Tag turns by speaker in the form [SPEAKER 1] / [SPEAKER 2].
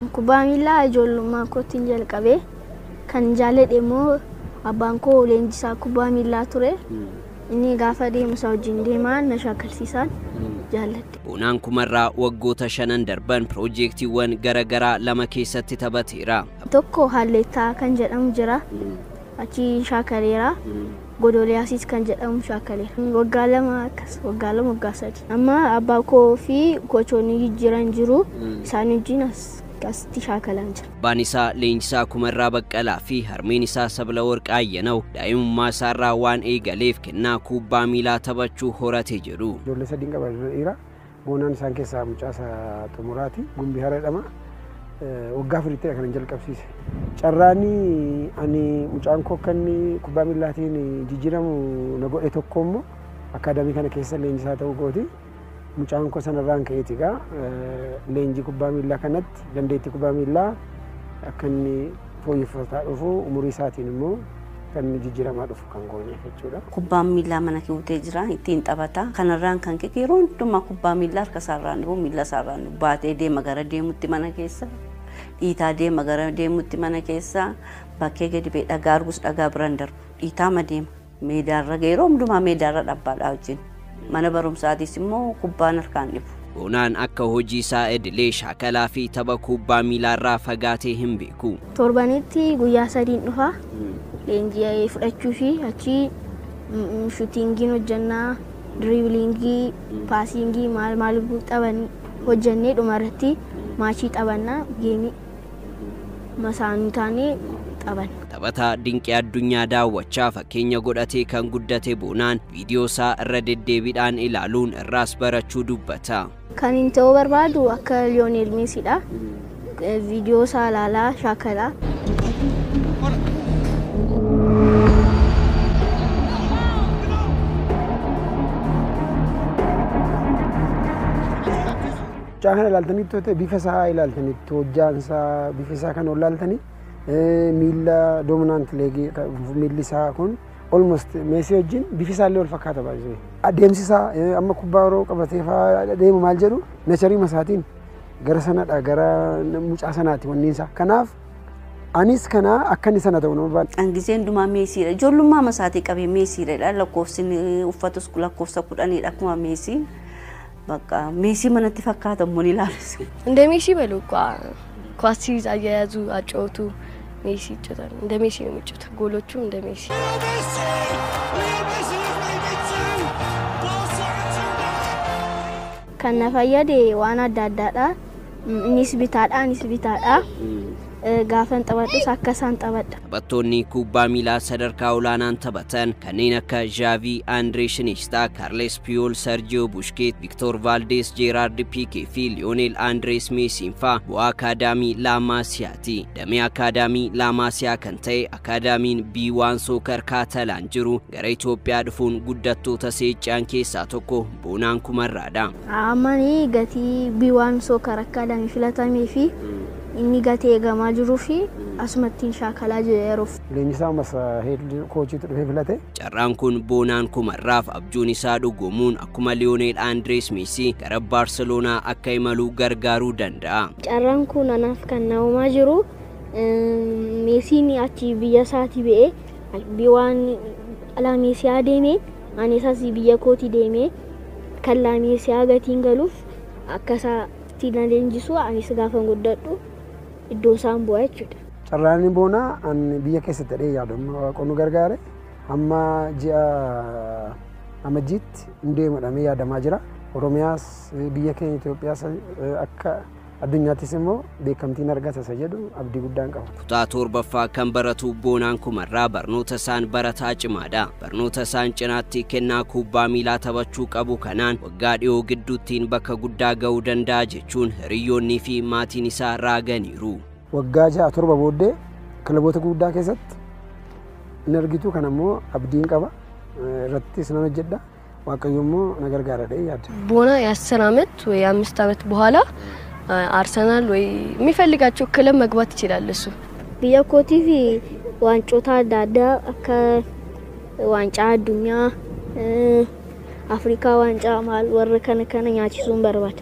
[SPEAKER 1] Kubbaa miillaa ijoollummaa kootiin jalqabee kan jaalladhe immoo abbaan koo leenjisaa kubbaa miillaa ture. Inni gaafa deemu isaa wajjin deemaa na shaakalsiisaan jaalladhe.
[SPEAKER 2] Boonaan Kumarraa waggoota shanan darban piroojeektiiwwan garaagaraa lama keessatti taphateera.
[SPEAKER 1] Tokko Halleettaa kan jedhamu jira. Achi shaakaleera. Godoliyaasis kan jedhamu shaakaleera. Waggaa 2 akkas, waggaa 2, waggaa 3. Amma abbaa koo fi kochoonni jijjiiran jiru. Isaan wajjin as akkasitti shaakalaan jira.
[SPEAKER 2] Abbaan isaa Leenjisaa Kumarraa Baqqalaa fi harmeen isaa Sablawarq Ayyanaw daa'imummaa isaarraa waan eegaleef kennaa kubbaa miilaa taphachuu horate jedhu.
[SPEAKER 3] Ijoollee sadiin qaba dhiira. Boonaan isaan keessaa mucaa isa xumuraati. Gumbii Hara jedhama. Waggaa 4tti kan jalqabsiise. Carraan ani mucaan koo akka inni kubbaa miillaatiin jijjiiramu na godhe tokko immoo akaadaamii kana keessa leenjisaa ta'uu kooti. Mucaan koo sanarraan ka'eeti egaa leenjii kubbaa miillaa kanatti dandeettii kubbaa miillaa akka inni fooyyeffataa dhufu umurii isaatiin immoo kan inni jijjiiramaa dhufu kan goone jechuudha.
[SPEAKER 4] Kubbaan miillaa mana keewwatee jira, ittiin taphata. Kanarraan kan ka'e yeroo hundumaa kubbaa miillaa harka isaarraan dhufu, miilla isaarraan dhufu baatee deema gara deemutti mana keessa. Dhiitaa deema gara deemutti mana keessa. Bakkee gadi ba'ee dhagaa argus dhagaa biraan darbu. Dhiitaama deema. Meedaarra yeroo hundumaa meedaarra dhabbaadhaa wajjin. Mana barumsaatis immoo kubbaan harkaan dhibu.
[SPEAKER 2] Boonaan akka hojii isaa idilee shaakalaa fi tapha kubbaa miilaarraa fagaatee hin beeku.
[SPEAKER 1] Torbanitti guyyaa sadiin dhufa. Leenjii fudhachuu fi achi shuutingiin hojjannaa, diriibilingii, paasingii maal maal taphan hojjannee dhumarratti maachii taphannaa, geemii masaanuu taanee taphanna.
[SPEAKER 2] Taphataa dinqii addunyaa daawwachaa fakkeenya godhatee kan guddate Boonaan viidiyoo isaa irra deddeebiidhaan ilaaluun irraas barachuu dubbata.
[SPEAKER 1] Kan inni ta'uu barbaadu akka Liyoonel Meesiidha. Viidiyoo isaa ilaalaa shaakalaa.
[SPEAKER 3] Mucaa kana ilaaltanitti ta'e bifa isaa ilaaltanitti hojjaan isaa bifa isaa kan ilaaltanii miilla doominaant leegii miilli isaa kun almost Meesii wajjin bifi isaallee wal fakkaata baay'ee. Adeemsi isaa amma kubbaa yeroo qabatee fa'aa deemu maal jedhu neecharii masaatiin gara sanadha, gara mucaa sanaati wanni isaa. Kanaaf anis kana akka inni sana ta'u nama barbaada.
[SPEAKER 4] Angiseen hundumaa Meesiidha. Ijoollummaa masaatii qabee Meesiidha. Lakkoofsi uffatus lakkoofsa 10dha akkuma Meesii. በቃ ሜሲ manatti fakkaata immoo ni ilaalus.
[SPEAKER 5] እንደ ሜሲ በሉ እኮ ኳስ ሲይዝ አያያዙ አጫወቱ ሜሲ ይጫወታል። እንደ ሜሲ ነው የሚጫወተው። ጎሎቹም እንደ ሜሲ።
[SPEAKER 1] Kan na fayyade waan adda addaadha. Innis bitaadha, anis bitaadha. Gaafan taphadhus akka isaan taphadha.
[SPEAKER 2] Taphattoonni kubbaa miilaa sadarkaa olaanaan taphatan kanneen akka Xavi, Andrés Iniesta, Carles Puyol, Sergio Busquets, Victor Valdes, Gerard Piqué fi Lionel Andrés Messiin fa'aa bu'aa akaadaamii La Maasiyaati. Damee akaadaamii La Maasiyaa kan ta'e akaadaamiin B1 Soccer Kaatalaan jiru gara Itoophiyaa dhufuun guddattoota seeccaan keessaa tokko Boonaan Kumarraadha.
[SPEAKER 1] Ammani gatii B1 Soccer akaadaamii filatamee fi inni gatii eegamaa jiruu fi asumattiin shaakalaa jira yeroof.
[SPEAKER 3] Leenjisaa ammas head koochiitu dhufee filate.
[SPEAKER 2] Carraan kun Boonaan Kumarraaf abjuun isaa dhugoomuun akkuma Lionel Andrés Messi gara Baarseloonaa akka imalu gargaaruu danda'a.
[SPEAKER 1] Carraan kun anaaf kan na uumaa jiru Meesiin achi biyya isaatii ba'ee B1 La Maasiyaa deemee ani isas biyya kootii deemee kan La Maasiyaa gatiin galuuf akka isaatti na leenjisu anis gaafa guddadhu iddoo isaan bu'a jechuudha.
[SPEAKER 3] Carraan Boonaa an biyya keessatti dhahee yaadu amma waaqonni gargaare hamma ji'a amajjiitti hin deemu jedhamee yaadamaa jira. Oromiyaas biyya keenya Itoophiyaas akka addunyaattis immoo beekamtiin argata isa jedhu abdii guddaan qaba.
[SPEAKER 2] Kutaa 7ffaa kan baratu Boonaan Kumarraa barnoota isaan barataa cimaadha. Barnoota isaan cinaatti kennaa kubbaa miilaa taphachuu qabu kanaan waggaa dhiyoo gidduuttiin bakka guddaa ga'uu danda'a jechuun hiriyoonnii fi maatiin isaa raaganiiru.
[SPEAKER 3] Waggaa 6 7 booddee kilaboota guddaa keessatti hin argitu kan ammoo abdiin qaba. Irrattis nan hojjedha. Waaqayyo immoo na gargaara jedhee yaada.
[SPEAKER 5] ቦና የ10 ዓመት ወይ 5 ዓመት በኋላ አርሰናል ወይ የሚፈልጋቸው ክለብ መግባት ይችላል እሱ።
[SPEAKER 1] Biyya kootiif wancoota adda addaa akka waancaa addunyaa, Afrikaa waancaa maal warra kana kana nyaachisuun barbaada.